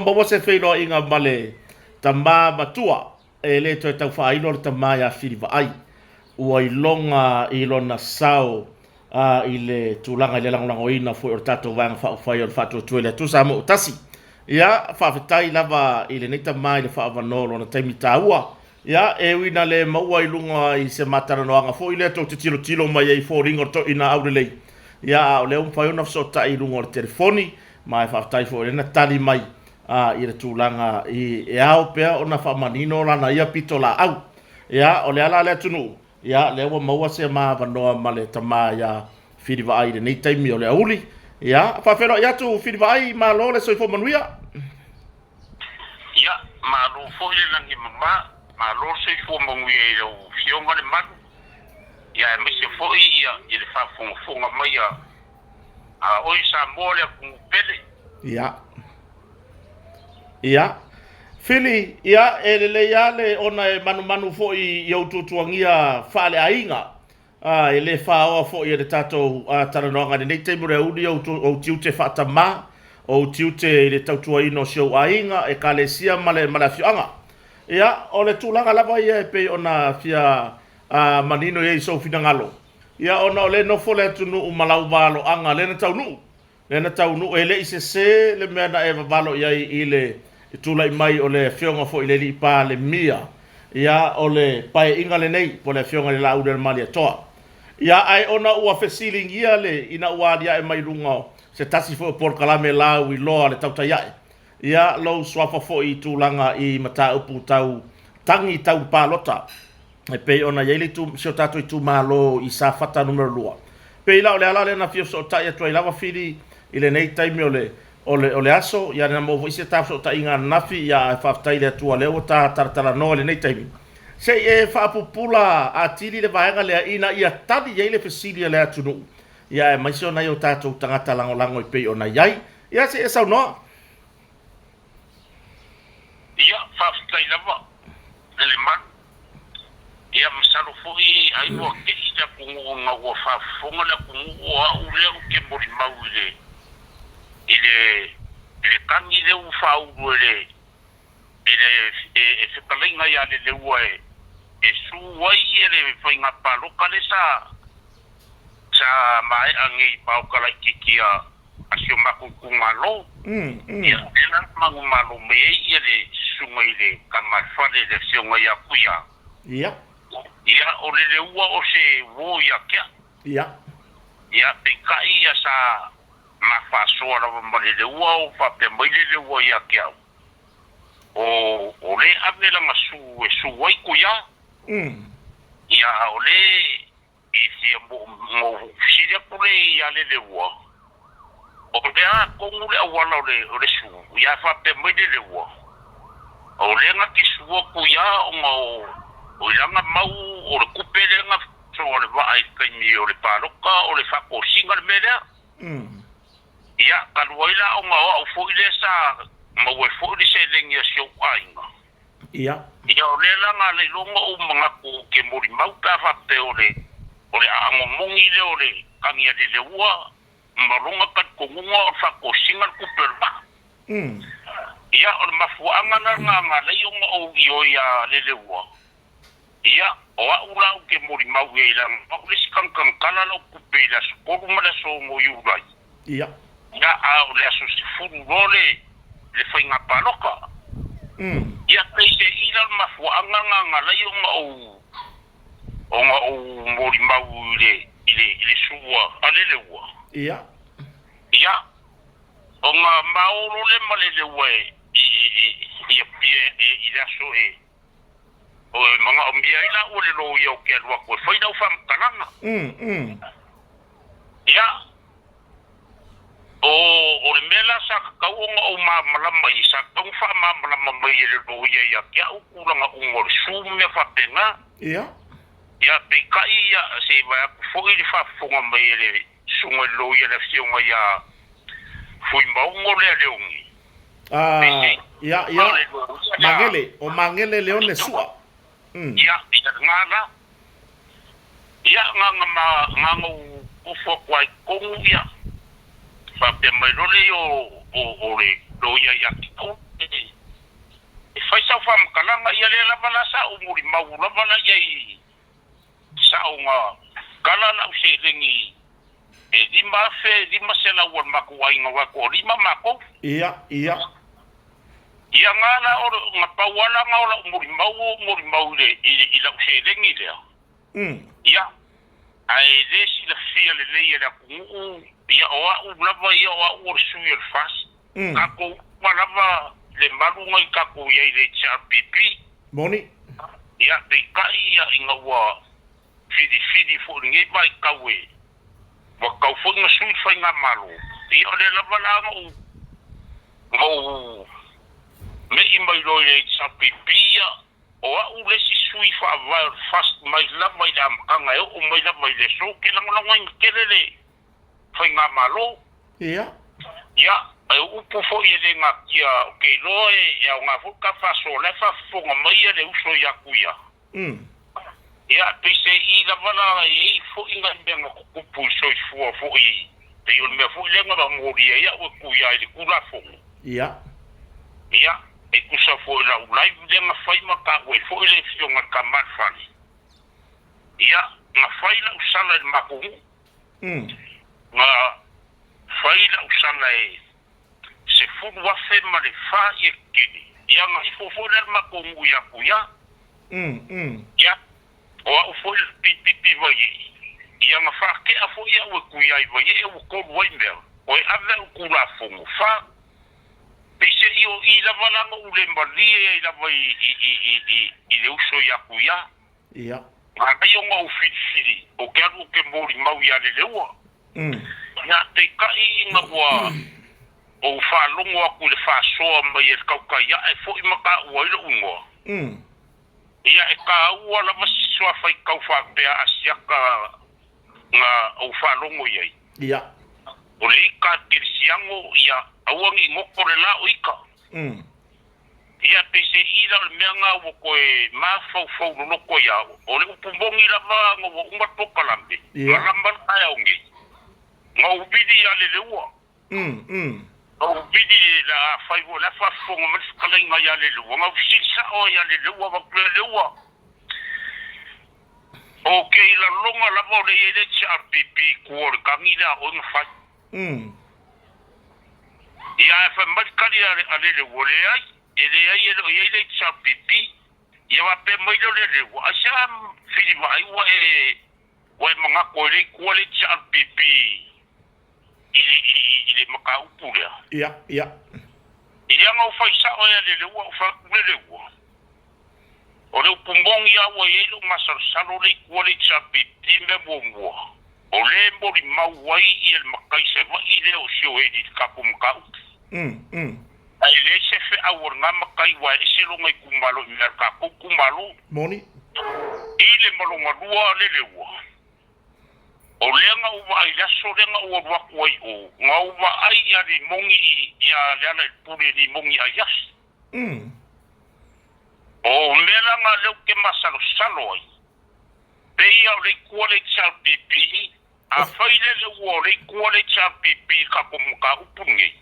maua se feiloaiga ma le tama matua, e le toe tau faailo le tama ia Fili Vaai, ua iloga i lona sao i le tulaga i le lagolagoina foi o le tatou Vaega Faaupufai o le Faatuatua i le Atua Samoa ua Tasi. Ia, faafetai lava i lenei tama i le faaavanoa o lona taimi taua. Ia, e ui ina le maua i luga i se ma talanoaga foi lea tou te tilotilo mai ai i foliga o le toeaina aulelei, ia, a o lea ua mafai ona fesootai i luga o le telefoni, ma e faafetai foi o lea na tali mai i le tulaga i e ao pea ona faamanino lana ia pitolaau. Ia, o le ala a le atunuu, ia, lea ua maua se ma avanoa ma le tama ia Fili Vaai i lenei taimi o le aoauli. Ia, faafeiloai atu Fili Vaai, malo le soifua manuia. Ia, malo foi le lagi e mama, malo le soifua manuia i lau Afioga le Malu, ia aemaise foi ia i le faafogafoga mai a oe Samoa le atunuu pele. Ia. Ia. Fili, ia, e lelei lava le ona e manumanu foi i ou tuatuagia faaleaiga. Ā, e le faoa foi e le tatou talanoaga i lenei taimi o le aoauli ou, ou tiute faatamā, ou tiute i le tautuaina o si ou aiga, ekalesia ma le, ma le afioaga. Ia, o le tulaga lava ia e pei ona fia manino i ai i sou finagalo, ia ona o lea e nofo le atunuu ma lau valoaga lea na taunuu. Lea na taunuu, e le i sese le mea na e vavalo i ai i le tulai mai o le Afioga foi i le Alii Palemia, ia, o le Paeaiga lenei, po o le Afioga i le Laaulialemalietoa. Ia, ae ona ua fesiligia le, ina ua aliae mai luga o se tasi foi o polokalame lauiloa a le tautai ae, ia, lou suafa foi i tulaga i mataupu tau tagi tau palota. e pei ona i ai le itu, si o tatou itumalo i Safata Nu.2. Pei la o le ala lea na fia fesootai atu ai lava Fili i lenei taimi o le, o le, o le aso, ia na maua foi se ta fesootaiga ananafi, ia ae faafetai i le Atua o lea ua ta talatalanoa i lenei taimi. Se i e faapupula atili le vaega lea ina ia tali i ai le fesili a le atunuu, ia aemaise o nai o tatou tagata lagolago e pei ona i ai. Ia se i e saunoa. Ia, faafetai lava i le malu. Ia, masalo foi ai ua tei le atunuu ina ua faafofoga le atunuu o au lea ou te molimau i le, i le, i le tagi lea ua faaulu e le, e le, e, e fetalaiga ia Leleua e, e su ai le faiga palota lea sa, sa maea nei i palota laitiiti a a si o matou itumalo. Ia, lea la na manumalo mai ai ia le susuga i le tama a le fale, le afioga ia Tuia. Ia. Ia, o Leleua o se uo ia te au. Ia. Ia, peitai ia sa ma faasoa lava ma Leleua o faapea mai Leleua ia te au, o, o le ave lana su e su ai Tuia. Ia, a o le I fia mo fesili atu le ia Leleua, o le a tonu le auala o le o le su? Ia faapea mai Leleua, o lea na te su atu ia ona o o i lana mau o le tupe lea na soa le vaa i le taimi o le palota o le faatosina le mea lea. Ia talu ai la ona o au foi lea sa maua ai foi le seleni a si ou aiga. Ia. Ia o lea la na alai loa ona ou manatu ou te molimau pe a faapea o le o le aano moni lea o le tagi a Leleua ma lona talitonuga o le faatosina le tupe o le vaa. Ia o le mafuaaga la na na alai ona ou ioe ia Leleua, ia o au la ou te molimau i ai leaga o au le isi kagakagakala lau tupe i le aso 3 ma le aso 6 Iulai. Ia. Ia, a o le aso 10 loa le, le faiga palota. Ia, pei se i la le mafuaaga na na alai ona ou, ona ou molimau i le, i le, i le sua a Leleua. Ia. Ia, ona maolo lea ma Leleua e, i, i, i Apia e, i le aso e, o e manaomia ai la ua le loia ou te alu atu e fai lau faamatalaga. Ia, o, o le mea la sa tatau ona ou malamalama i ai, sa tatau ona faamalamalama mai e le loia ia te au tulaga uma o le su ma mea faapena. Ia. Ia, peitai, ia, se i vae atu foi le faafofoga mai a le susuga i le loia le Afioga ia Fuimaono lea Leone. Ah, ia, ia, Magele, o Magele Leone Sua. Ia, ia lena la. Ia, na, na, na, na na ou ofo atu ai tonu, ia, faapea mai loa lea o, o, o le loia ia te au. E fai sau faamatalaga, ia lea lava la sa ou molimau lava la i ai sa ou na kala lau seleni e 5500 a le matou aiga aua e toalima matou. Ia, ia. Ia na la o na pau lava la na o lau molimau ua ou molimau i le i lau seleni lea. Ia, ae le silafia lelei e le atunuu, ia o au lava ia o au o le sui o le FAST. Tatou uma lava le malu na i tatou i ai i le HRPP. Moni. Ia, peitai ia ina ua filifili foi i lenei vaitau e ua tatau foi ona sui le faigamalo, ia o lea lava la na ou na ou me'i mai loa i le HRPP ia, O au le isi sui faavae o le FAST mai lava i le amataga e oo mai lava i le aso. Ou te lagolagoina tele le Faigamalo. Ia. Ia, e upu foi e le natia, ou te iloa e aoga foi ta faasoa, o la e faafofoga mai le uso ia Tuia. Ia, peiseai lava la e i ai foi nai mea na tutupu i soifua foi, pei o le mea foi lea na molia ai au e Tuia i le Tulafono. Ia. Ia, e tusa foi i lau live lea na fai ma taua ai foi le afioga i le tama a le fale. Ia, na fai lau sala i le matou nuu. Na fai lau sala e 10,000 ma le fa ia tetele. Ia, na ifo foi la le matou nuu ia Tuia. Ia, o au foi le pipipi Vaiee. Ia, na faatea foi au e Tuia i Vaiee ua tolu ai mea. Toe ave au i Tulafono fa. Peiseai o i lava la na ou le malie ai lava i le uso ia Tuia. Ia. Manaia ona ou filifili, ou te alu ou te molimau ia Leleua. Ia, peitai ina ua ou faalogo atu i le faasoa mai e le tautai ae foi ma taua ai lou igoa. Ia, e taua lava si suafaitau faapea a siaka na ou faalogo i ai. Ia. O le ika a kerisiano, ia aua ne i goto le la o ika. Ia, peiseai la o le mea na ua toe mafaufau loloto ia au. O le upu moni lava na ua uma le polokalame, na lama le taeao nei, na ou vili ia Leleua. Na ou vili la afai foi o la e faafofoga mai le fetalaiga ia Leleua, na ou fesili sao ai ia Leleua, avatu Leleua, Ou te ilalona lava o lea e i ai le HRPP i tua o le tagi lea a oe na fai. Ia ae fai mai le tali a Leleua, Leai, e leai e le o i ai le HRPP. Ia faapea mai lea o Leleua, Aisea Filivaai ua e ua e manatu ai lea i tua le HRPP i le mataupu lea? Ia, ia. Ia na ou fai sao ai a Leleua, ou fai atu, Leleua, O le upu moni lava ua i ai lou masalosalo le i tua le HRPP mea muamua, o lea e molimau ai ia le matai Savaii lea o Sioeli i le tatou mataupu. Ae leai se feau o lena matai aua e ese lona itumalo i mea a le tatou itumalo. Moni. I le ma lona lua Leleua, o lea na ou vaai i le aso lea na ou alu atu ai i o, na ou vaai ia Limoni ia Lealailepule Limoni Aiasi. O mea la na lea ou te masalosalo ai, pei a o le itu a le HRPP, afai lele ua o le itu a le HRPP i le tatou mataupu lenei,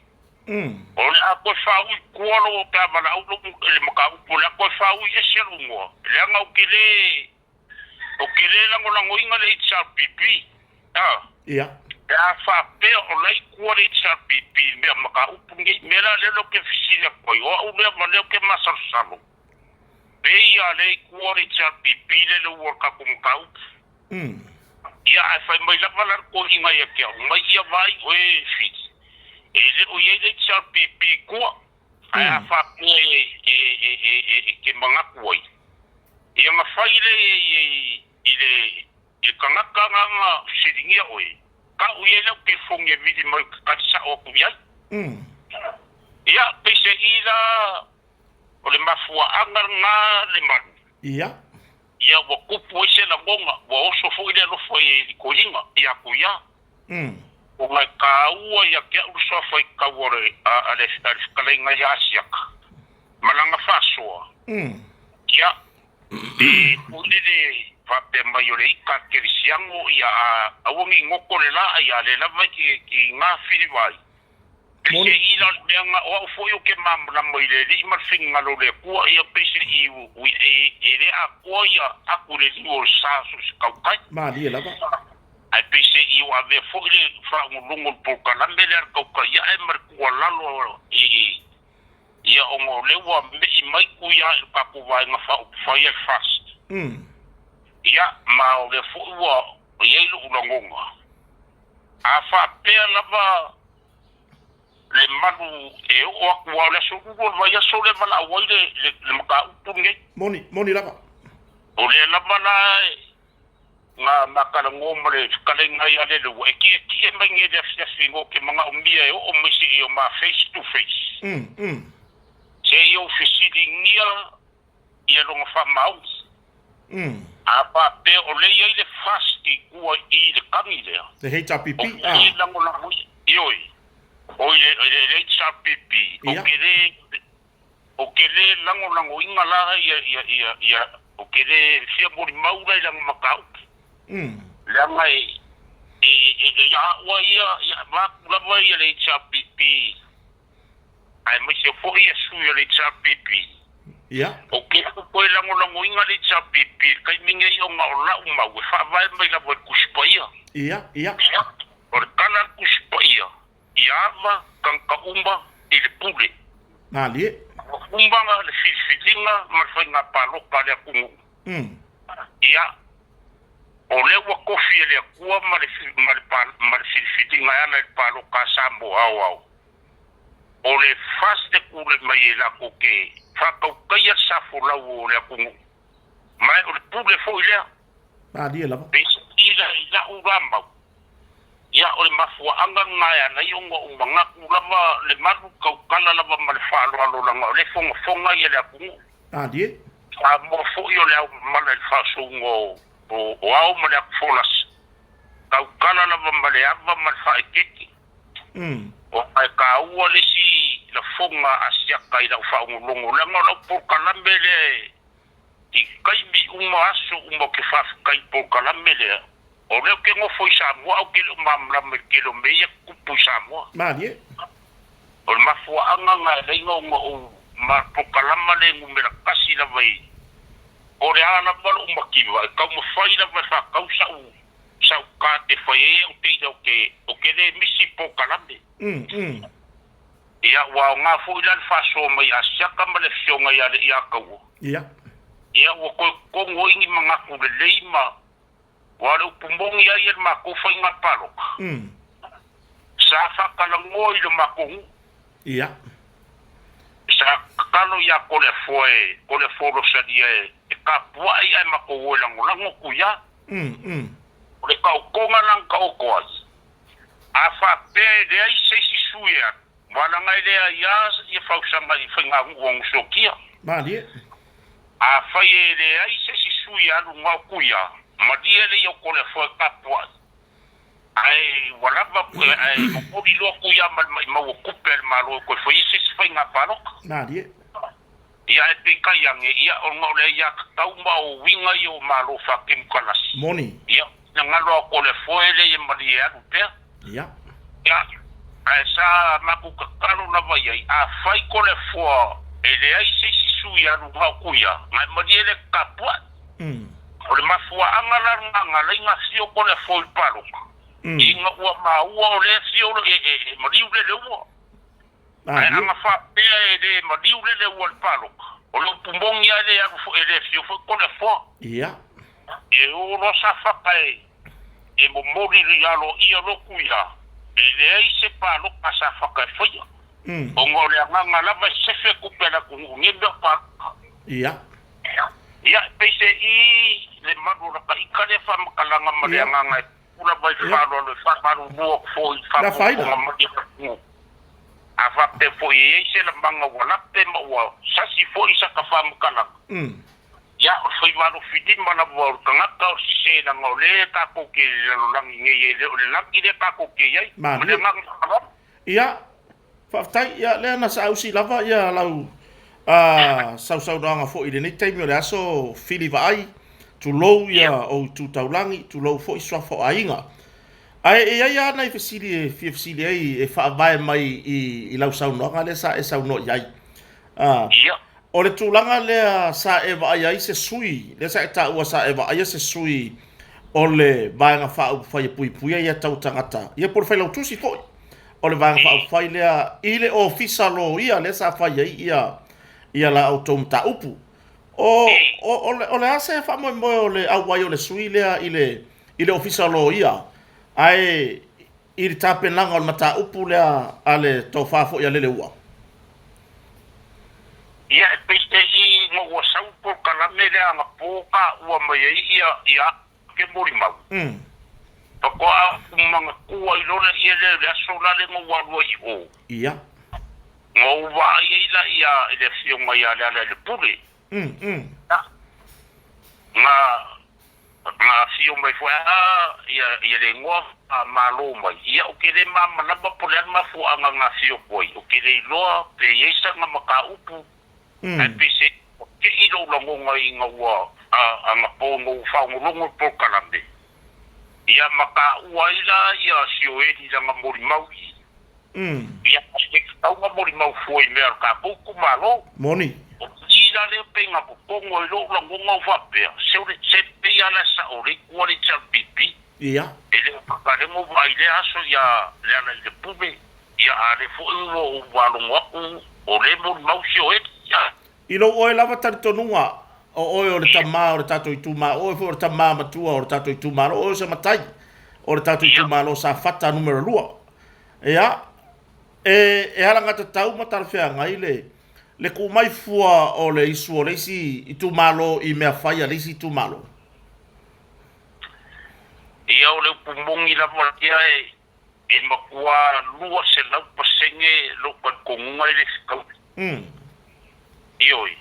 o le a toe faaui i tua lou pe a valaau lou i le mataupu, o le a toe faaui ese lou igoa, leaga ou te le, ou te le lagolagoina le HRPP. A. Ia. Pe a faapea o la i tua le HRPP i mea mataupu nei, mea la lea ou te fesili atu ai, o au lea ma lea ou te masalosalo, pei a lea i tua le HRPP lele ua o le tatou mataupu. Ia, ae fai mai lava la le toeaina ia te au, mai ia vaai oe e Fili, e le o i ai le HRPP i tua, ae a faapea e te manatu ai, ia na fai lea i le I le tagata na na fesiligia oe, tau i ai lau telefoni e vili mai ou te tali sao atu i ai. Ia, peiseai la o le mafuaaga lena le malu. Ia. Ia, ua tupu ai se lagona, ua oso foi le alofa i le toeaina ia Tuia. Ona e taua ia te au le suafaitau a le a le fetalaiga ia Asiata ma lana faasoa. Ia, E pule le faapea mai o le ika a le kerisiano, ia a aua ne i goto le laa, ia a lea lava e te gafili vai. Peiseai la o le mea na, o au foi ou te malamalama i le Alii ma le finagalo o le Atua, ia peiseai e le atoa ia atu i le liu o le sa so o se tautai. Malie lava. Ae peiseai ua avea foi le faaugulugu o le polokalame lea a le tautai ae ma le tuualalo i ia ona o lea ua me'i mai Tuia i le tatou Vaega Faaupufai a le FAST. Ia, ma o lea foi ua i ai lou lagona, a faapea lava le malu e oo atu lava o le aso lua o le vaiaso lea e valaau ai le, le mataupu lenei. Moni, moni lava. O lea lava la na ma talanoa ma le fetalaiga ia Leulua, e tietie mai nei i le afiafi ou te manaomia e oo mai seia o ma face to face. Seia ou fesiligia ia lona faamaoni. A faapea o lea e i ai le fast i tua i le tagi lea. Le HRPP, ah. Ou te le lagolagoina, ioe, o i le HRPP, ou te le Ou te le lagolagoina la ia, ia, ia, ia, ou te le fia molimau la i lana mataupu. Leaga e, e, e, e ia au a ia, ia avatu lava ia le HRPP, aemaise foi ia sui o le HRPP. Ou te le toe lagolagoina le HRPP i le taimi nei ona o lau mau e faavae mai lava i le Tusi Paia. O le tala a le Tusi Paia, Ia ava tagata uma i le pule. Malie. Ua uma le filifiliga ma le faiga palota a le atunuu. Ia, o lea ua tofi e le Atua ma le, ma le, ma le filifiliga e ala i le palota a Samoa aoao, o le FAST e tulai mai ai latou te faatautaia le sa folau o le atunuu. Ma o le pule foi lea. Malie lava. Peiseai i lau la mau, Ia, o le mafuaaga lena e ala ai ona ou manatu lava le malu tautala lava ma le faaaloalo leaga o lea e fogafoga ia le atunuu. Malie. Samoa foi o le ao mamala i le faasouga o ao ma le atufolasa. Tautala lava ma le ava ma le faaeteete. Ona e taua le isi lafoga a siaka i lau faaogologo leaga o lau polokalame lea e I taimi uma aso uma ou te faafetai i le polokalame lea, o lea ou te nofo i Samoa ae ou te le o malamalama i le tele o mea ia tutupu i Samoa. Malie. O le mafuaaga lena e ala ai ona ou ma le polokalama lea e numera tasi lava i o le a lava lou mativa e taumafai lava e faatau sa'u sa'u card e fai ai au teina ou te ou te le misi i polokalame. Ia, ua aoga foi la le faasoa mai a Siaka ma le afioga ia Le'iataua. Ia, ua toe totogi ai ni manatu lelei ma, aua o le upu moni lava ia i le matou faiga palota, sa faatalanoa i le matou nuu. Sa tatalo ia Toleafoa e, Toleafoa Rosalia e, e tapuai ae matou o e lagolago atu ia. O le taotoga la na taoto ai, A faapea e leai se isi sui e alu, walaga e leai a ia fausaga i faiganuu a Nusokia. Malie. Afai e leai se isi sui e alu ngao kuia, malie le ia o Toleafoa e tapuai. Ae ua lava, ae momoli loa kuia ma le maimau o tupe a le Malo e toe fai ai se isi faiga palota. Malie. Ia ae peitai ane, ia ona o le aiatatau ma o uiga ia o Malo faatemokalasi. Moni. Ia, finagalo a Toleafoa e leai e malie e alu pea. Ia. Ia, ae sa matou tatalo lava i ai, afai Toleafoa e leai se isi sui e alu na o Tuia, na e malie lea te tapuai. O le mafuaaga la lena na ala ai ona afio Toleafoa i le palota, ina ua maua o lea e afio e maliu le leua. Ae ana faapea e le maliu le leua i le palota, o le upu moni lava e le alu foi, e le afio foi Toleafoa. E o loa Safata e momoli i aloaia lotu ia, e leai se palota a Safata e faia, ona o le agaga lava e sefe tupe a le atunuu i nei mea o palota. Ia, e pei se i le malu o lata ita lea faamatalaga ma le agaga e tupu lava i le faaaloalo e faamalulu atu foi i le faafogafoga mai a le atunuu. A faapea foi e i ai se lamaga ua lape ma ua sasi foi saka faamatalaga, ia, o le faiva alofilima lava o le tagata o le sese, leaga o lea tatou te lalolagi nei, e le o le lagi lea tatou te i ai. Ma le Malie. agaga faaaloalo. Ia, faafetai. Ia, lea na saausi lava ia lau sausaunoaga foi i lenei taimi o le aso Fili Vaai, tulou ia ou tu taulagi, tulou foi suafa o aiga. Ae e i ai lava nai fesili e fia fesili ai e faavae mai i, i lau saunoaga lea sa e saunoa i ai. Ah, Ia. o le tulaga lea sa e vaai ai se sui, lea sa e taua sa e vaaia se sui o le Vaega Faaupufai e Puipuia ia Tau Tagata, ia po o le Failautusi foi o le Vaega Faaupufai lea i le Ofisa Loia lea sa fai ai ia, ia la outou mataupu. O, o, o, le, o le a se faamoemoe o le auai o le sui lea i le, i le Ofisa Loia, ae i le tapenaga o le mataupu lea a le tofa foi a Leleua? Ia, e peiseai ina ua sau le polokalame lea anapo taua mai ai ia ia ake molimau. Faatoa ou manatua ai loa lea lea i le aso la lea na ou alu ai i o. Ia. Na ou vaai ai la ia i le afioga ia Lealailepule. Ia. Na Na afio mai foi a ia le igoa Malo mai, ia ou te le malamalama po o le a le mafuaaga na afio atu ai, ou te le iloa pe i ai sana mataupu, ae pei se ua tei lou lagona ina ua anapo ina ua faalogologo i le polokalame, ia ma taua ai la ia Sioeli i lana molimau i i, ia e tatau ona molimau fua i mea a le tatou itumalo. Moni. O i la lea pei na totogo ai lou lagona o faapea, se o le se pei a la sao le itu a le HRPP. Ia. E le o takalego vaai i lea aso ia Lealailepule, ia a lea foi ua ou faalogo atu o lea e molimau si o Eli. Ia. I lou oe lava talitonuga, o oe o le tama o le tatou itumalo, o oe foi o le tama matua o le tatou itumalo, o oe o se matai o le tatou itumalo Safata numera 2. Ia, e, e alagatatau ma talafeagai le, le tuu mai fua o le isu o le isi itumalo i mea fai a le isi itumalo. Ia, o le upu moni lava ia e, e matua 200% lou talitonuga e le fetaui. Ioe,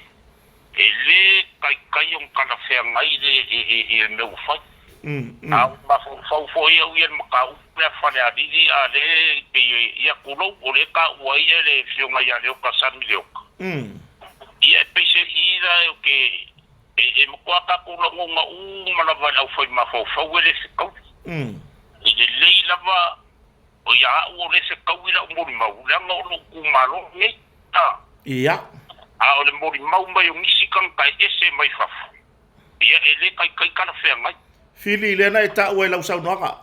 e le taitai ona talafeagai le, e, e, e mea ua fai. A ua mafaufau foi au ia i le mataupu lea a Falealili, a lea e pei ia tulou, o lea e taua ai le afioga ia Leota Sami Leota. Ia e pei se i la ou te, e matua tatou lagona uma lava e le aufai mafaufau e le fetaui. E lelei lava ia au o lea e fetaui lau molimau, leaga o lou itumalo lenei. Ia. A o le molimau mai o nisi tagata e ese mai fafo. Ia, e le taitai talafeagai. Fili, lea na e taua i lau saunoaga.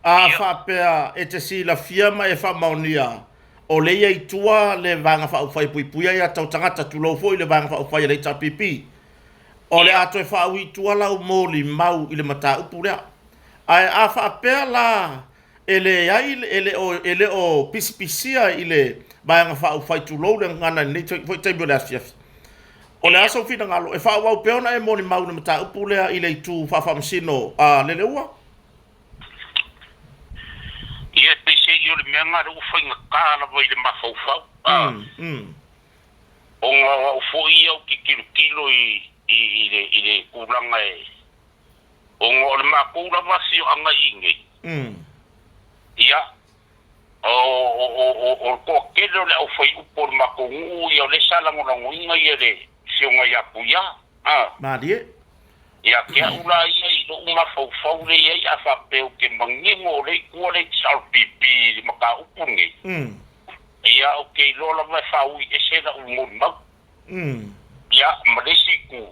A faapea e te silafia ma e faamaonia, o lea ia i tua le Vaega Faaupufai e Puipuia Aia Tau Tagata, tulou foi le Vaega Faaupufai a le HRPP, o le a toe faaui i tua lau molimau i le mataupu lea. Ae a faapea la e leai, e le o, e le o pisipisia i le Vaega Faaupufai, tulou le gagana i lenei foi taimi o le afiafi. O le a sou finagalo, e faaauau pea ona e molimau i le mataupu lea i le itu faafaamasino a Leleua? Ia, peiseai o le mea lena lea ua faigata lava i le mafaufau, a, ona o au foi ia ou te tilotilo i, i, i le, i le tulaga e, ona o le matou lava afioaga i inei, ia, O le toatele o le aufaiupu o le matou nuu ia o lea sa lagolagoina ia le afioga ia Puia. A. Malie. Ia te au la ia i lou mafaufau lea i ai a faapea ou te manino o lea i tua le HRPP i le mataupu lenei, ia ou te iloa lava e faaui ese lau molimau. Ia ma le isi itu,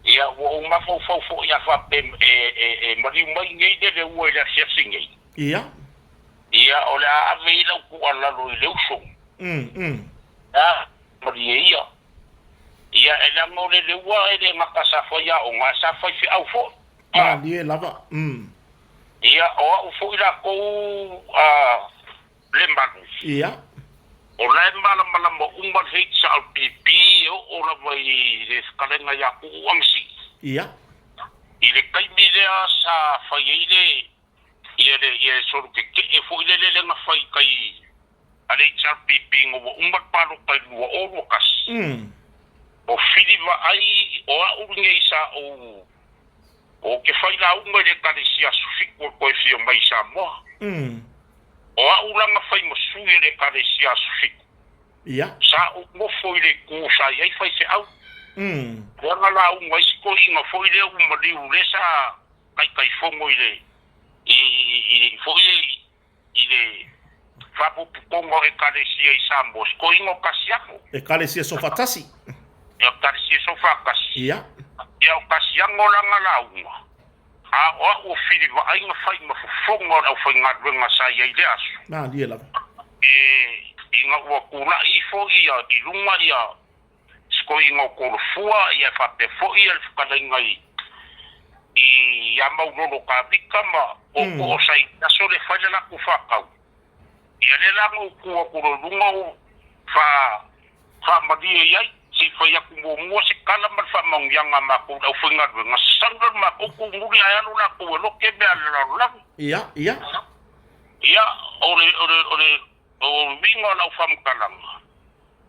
ia ua ou mafaufau foi a faapea e maliu mai nei le leua i le asiasi nei. Ia. Ia, o le a ave ai lau tuualalo i le uso. Ia, malie ia. Ia, e leaga o le leua e le gata sa fai aoga, ae sa fai feau foi. Malie lava. Ia, o au foi latou a Lemalu. Ia. O la e malamalama uma le HRPP e oo lava i le fetalaiga ia Tuuu Agasii. Ia. I le taimi lea sa fai ai le ia le ia le solo tetee foi lele lea na fai i tai a le HRPP ina ua uma le palota i le 2021. O Fili Vaai, o au lenei sa ou ou te fai lauga i le Ekalesia Aso Fitu e toe fia mai i Samoa. O au la na fai ma sui o le Ekalesia Aso Fitu. Sa ou nofo i le itu sa i ai faifeau. Lea na lauga ai si toeaina foi lea ua maliu lea sa Taitaifono i le. I, i, foi i le faapopotoga o Ekalesia i Samoa, se toeaina o Kasiano. Ekalesia Sofatasi. Ekalesia Sofatasi. Ia. Ia, o Kasiano lana lauga, a o au o Filivaai na fai ma fofoga o le aufaigaluega sa i ai i le aso. Malie lava. E, ina ua tulai ifo ia i luga ia se toeaina o Kolofua, ia e faapea foi ia le fetalaiga i i ia Maulolo Kavika ma Tootoo sa i le aso lea e fai le latou faatau. Ia lea la na ou tu atu loa i luga ou fa faamalie i ai, se i fai atu muamua se tala ma le faamanuiaga a matou le aufaigaluega, sau lea o le matou tumuli ae alu latou e lote mea a le lalolagi. Ia, ia. Ia, o le, o le, o le, o le uiga o lau faamatalaga,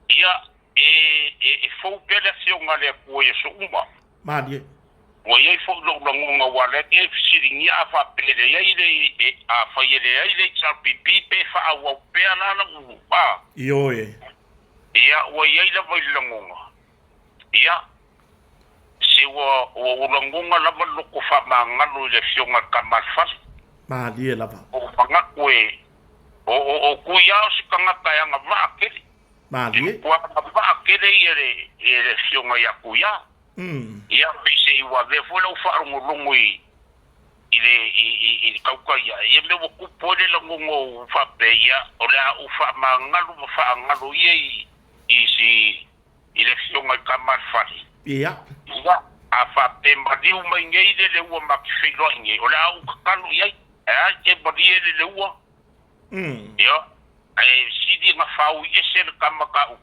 ia, E, e, e fou pea le Afioga a le Atua i aso uma. Malie. Ua i ai foi lou lagona aua o lea e fesiligia a faapea e leai le, e, afai e leai le HRPP pe faaauau pea la lau, a. Ioe. Ia, ua i ai lava i le lagona. Ia, se ua, ua ou lagona lava le loto faamagalo i le Afioga i le Tama a le Fale. Malie lava. Ua ou manatu e, o, o, o Tuiao se tagata e agavaa tele. Malie. Ua agavaa tele ia le, ia le afioga ia Tuia. Ia, peiseai ua avea foi lau faalogologo i, i le, i, i, i le tauta ia, ia mea ua tupu ai le lagona o faapea, ia, o le a ou faamagalo ma faagalo ia i, i si, i le afioga i Tama a le Fale. Ia. Ia, a faapea maliu mai nei le leua ma te feiloai nei, o le a ou tatalo i ai, ae a te malie le leua, Ia, ae sili ona faaui ese le tama ta upu.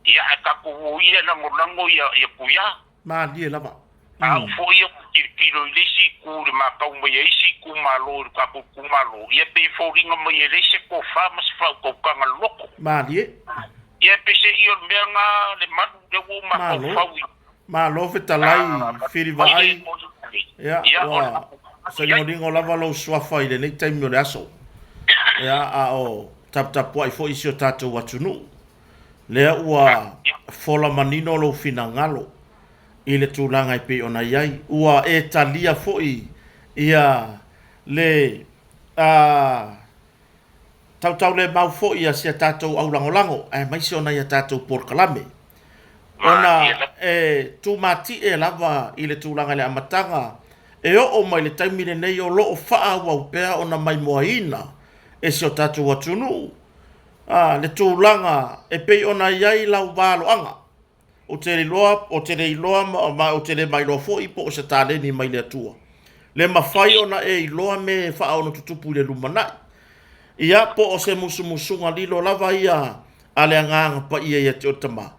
Ia, ae tatou o ia e lagolago ia, ia Tuia. Malie lava. A ou foi ia ou tilotilo i le isi itu i le matau mai a isi itumalo i le tatou itumalo, ia pei e foliga mai e leai se tofa ma se faautautaga loloto. Malie. Ia, peiseai o le mea lena le malu lea ua ou mafaufau i. Malo fetalai Filivaai, ia ua saligoligo lava lou suafa i lenei taimi o le aso. Ia a o taputapuai foi si o tatou atunuu. Lea ua fola manino lou finagalo i le tulaga e pei ona i ai. Ua e talia foi ia le a tautaulemau foi a si a tatou aulagolago aemaise o nai a tatou polokalame, ona e tumatie lava i le tulaga i le amataga e oo mai le taimi lenei o lo o faaauau pea ona maimoaina e si o tatou atunuu le tulaga e pei ona i ai lau valoaga. Ou te iloa, ou te le iloa ma ou te le mailoa foi po o se taleni mai le Atua. Le mafai ona e iloa me e faaono tutupu i le lumanai. Ia, po o se musumusuga lilo lava ia a le Agaga Paia ia te oe Tama.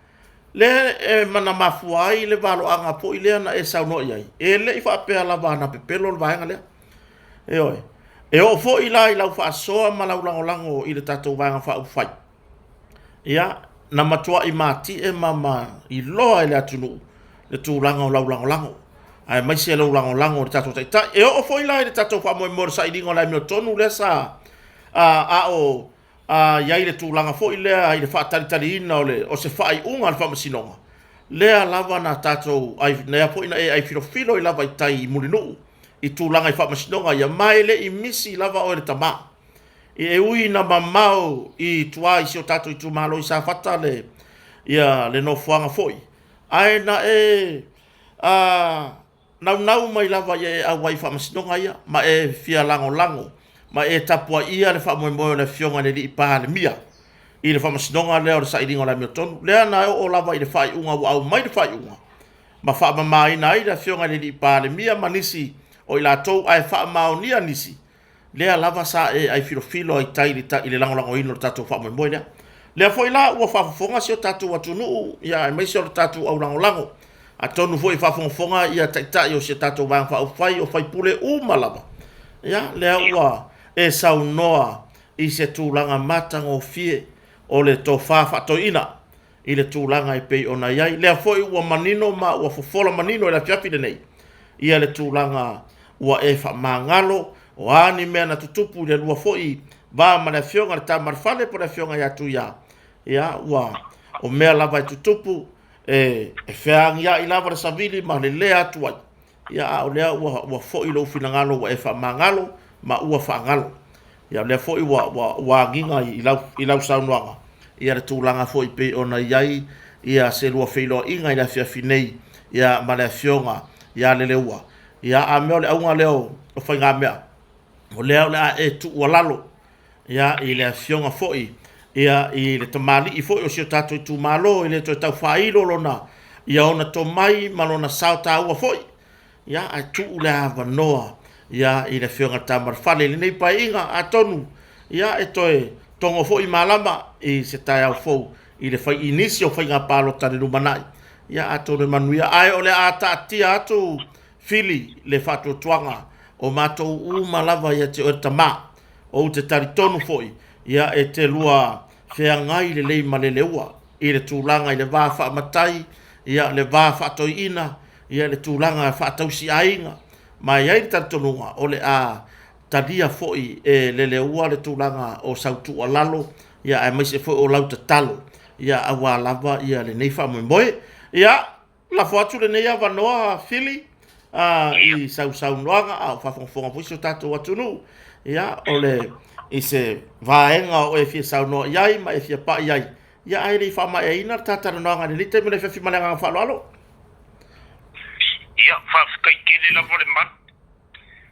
Le e na mafua ai le valoaga foi lea na e saunoa i ai, e le i faapea lava na pepelo le vaega lea. Ioe. E oo foi la i lau faasoa ma lau lagolago i le tatou Vaega Faaupufai. Ia, na matuai matie ma ma iloa e le atunuu le tulaga o lau lagolago, aemaise lou lagolago i le tatou Taitai. E oo foi la i le tatou faamoemoe o le sailiga o le amiotonu lea sa a o i ai le tulaga foi lea i le faatalitaliina o le o se faaiuga a le Faamasinoga, lea lava na tatou ai, lea foi na e ai filofilo ai lava i tai i Mulinuu i tulaga i Faamasinoga ia, ma e le i misi lava oe le tama. E ui ina mamao i tua i si o tatou itumalo i Safata le, ia, le nofoaga foi, ae na e a, naunau mai lava ia e auai i faamasinoga ia, ma e fia lagolago, ma e tapuaia le faamoemoe o le Afioga i le Alii Palemia i le faamasinoga lea o le sailiga o le amiotonu. Lea na oo lava i le faaiuga ua aumai le faaiuga, ma faamamaina ai le Afioga i le Alii Palemia ma nisi o i latou, ae faamaonia nisi Lea lava sa e ai filofilo ai tai i le lagolagoina o le tatou faamoemoe lea. Lea foi la ua faafofoga si o tatou atunuu, ia aemaise o le tatou aulagolago. Atonu foi e faafogafoga ia taitai o si o tatou Vaega Faaupufai, o faipule uma lava. Ia, lea ua e saunoa i se tulaga matagofie o le tofa faatoeaina i le tulaga e pei ona i ai. Lea foi ua manino ma ua fofola manino i le afiafi lenei ia le tulaga ua e faamagalo, o a ni mea na tutupu i le lua foi va ma le afioga i le Tama a le Fale po o le afioga ia Tuia, ia ua o mea lava e tutupu e, e feagiai lava le savili ma lelea atu ai. Ia, a o lea ua, ua foi lou finagalo ua e faamagalo ma ua faagalo. Ia, o lea foi ua, ua, ua agiga i lau, i lau saunoaga, ia le tulaga foi pei ona i ai ia se lua feiloaiga i le afiafi nei, ia, ma le Afioga ia Leleua. Ia, a mea o le auga lea o, o faigamea, o lea o le a e tuualalo, ia, i le afioga foi, ia, i le tamalii foi o si o tatou itumalo, e le toe tau faailo lona, ia ona tomai ma lona sao taua foi, ia, ae tuu le avanoa, ia, i le afioga i le Tama a le Fale i lenei paeaiga, atonu, ia, e toe togo foi malama i se taeao fou i le fai, i nisi o faiga palota i le lumanai, ia, atonu e manuia. Ae o le a taatia atu Fili le faatuatuaga o matou uma lava ia te oe le Tama. Ou te talitonu foi, ia e te lua feagai lelei ma le leua i le tulaga i le va faamatai, ia le va faatoeaina, ia le tulaga faatausiaiga, ma e i ai le talitonuga o le a talia foi e le leua le tulaga o sau tuualalo, ia aemaise foi o lau tatalo, ia aua lava ia lenei faamoemoe. Ia, Lafo atu lenei avanoa Fili i sau saunoaga a o faafogafoga foi si o tatou atunuu. Ia, o le i se vaega o e fia saunoa i ai ma e fia pai i ai, ia ae le i faamaeaina le ta talanoaga i lenei taimi o le afiafi ma le agaga faaaloalo. Ia, faafetai tele lava le malu.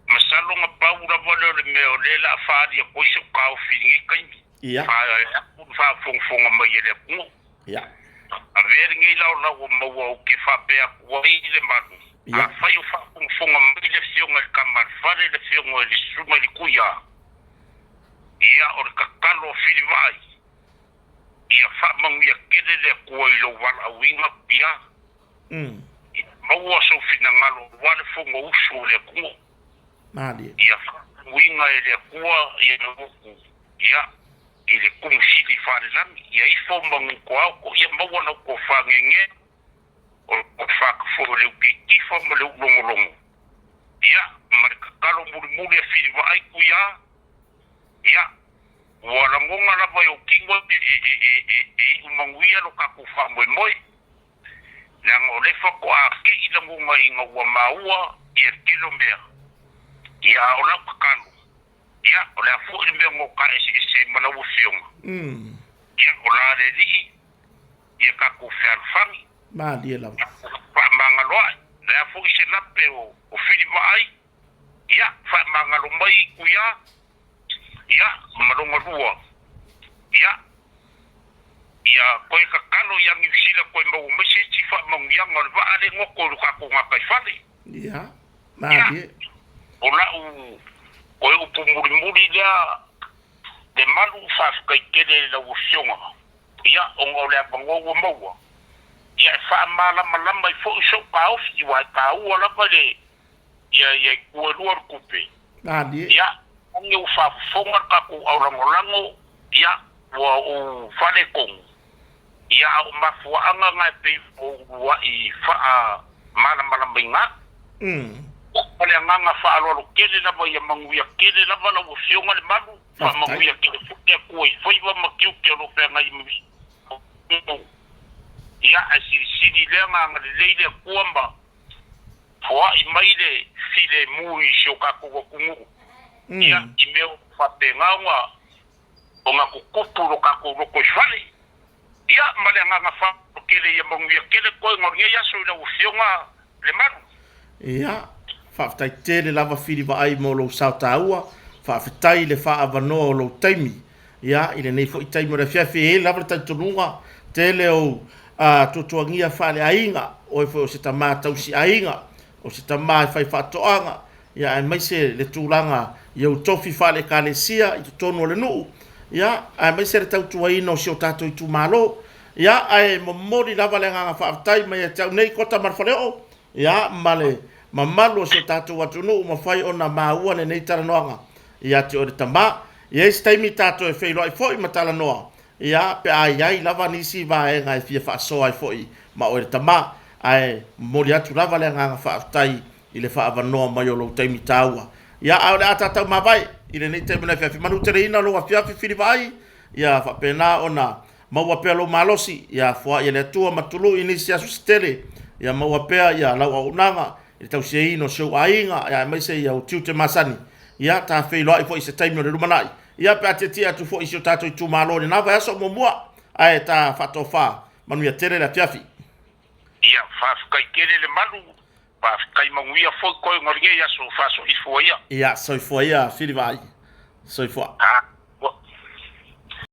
Masalo na pau lava lea o le mea o lea o le a faaali atu ai sou taofi i lenei taimi. Ia. Faaalu faafogafoga mai e le atunuu. Ia. Avea lenei laolao ua maua ou te faapea atu ai i le malu, Ia. Afai o faafogafoga mai le Afioga i le Tama a le Fale, le Afioga i le Susuga i le Tuia, ia, o le tatalo a Filivaai, ia faamanuia tele le Atua i lou valaauina, Tuia, ia maua sou finagalo aua le Fonousu a le atunuu. Malie. Ia faatuina e le Atua ia upu, ia, i le tumu sili faalelagi, ia ifo ma nutoaoto, ia maua lau tofa gege, o le tofa foi o le uteitifa ma le ulogologo, ia, ma le tatalo mulimuli a Filivaai Tuia, ia, ua lagona lava e ou tino e, e, e, e, e, e iu manuia lo tatou faamoemoe. Leaga o lea faatoa kei lagona ina ua maua ia le tele o mea. Ia, a o lau tatalo, Ia, o le a foi le mea o ta eseese ai ma lau Afioga? Ia, o la le Alii, ia tatou fealofani. Malie lava. Tatou faamagaloa'i. O le a foi se lape o Filivaai? Ia, faamagalo mai i Tuiā. Ia, ma lona lua. Ia, ia toe tatalo ia Niu Sila toe maua mai se isi faamanuiaga o le vaa lea goto i lo tatou gataifale. Ia, malie. Ia, o la'u toe upu mulimuli lea, le malu faafetai tele i lau Afioga, ia, ona o le avanoa ua maua, ia, e faamalamalama ai foi so'u taofi, aua e taua lava le, ia, ia itu e lua o le tupe. Malie. Ia, age ua faafofoga le tatou aulagolago, ia, ua ou faaletonu, Ia, a o mafuaaga na e pei o uluai faamalamalamaina atu. O le agaga faaaloalo tele lava ia manuia tele lava lau Afioga le Malu, faamanuia tele foi le Atua i faiva ma tiute o lo o feagai ma Ia, ae silisili lea na agalelei le Atua ma foai mai le filemu i si o tatou atunuu, ia, i mea o faapena ona ona tutupu lo tatou lotoifale. Ia, ma le agaga faaaloalo tele ia manuia tele toega o lenei aso i lau Afioga Lemalu. Ia, faafetai tele lava Fili Vaai mo lou sao taua, faafetai i le faaavanoa o lou taimi. Ia, i lenei foi taimi o le afiafi, e i ai lava le talitonuga tele ou tuatuagia faaleaiga, oe foi o se tama tausi aiga, o se tama e fai faatoaga, ia aemaise le tulaga i ou tofi faale-Ekalesia i totonu o le nuu, ia aemaise le tautuaina o si o tatou itumalo. Ia ae momoli lava le agaga faafetai mai ia te au nei Kota ma le Faleoo, ia ma le mamalu o si o tatou atunuu ua mafai ona maua lenei talanoaga ia te oe le tama. E i ai se taimi tatou e feiloai foi ma talanoa, Ia, pe a i ai lava nisi vaega e fia faasoa ai foi ma oe le tama, ae momoli atu lava le agaga faafetai i le faaavanoa mai o lou taimi taua. Ia, ae o le a tatou mavae i lenei taimi o le afiafi. Manuteleina lou afiafi Filivaai, ia faapena ona maua pea lou malosi, ia foai e le Atua ma tului i nisi aso se tele, ia maua pea ia lau auaunaga. i le tausiaina o si ou aiga, ia, aemaise ia ou tiute masani. Ia, ta feiloai foi i se taimi o le lumanai. Ia, pe a tietie atu foi i si o tatou itumalo i lena vaiaso muamua, ae ta faatofa manuia tele le afiafi. Ia, faafetai tele le malu, faafetai manuia foi koe ona lenei aso faasoifua ia. Ia, soifua ia Fili Vaai. Soifua. Ha.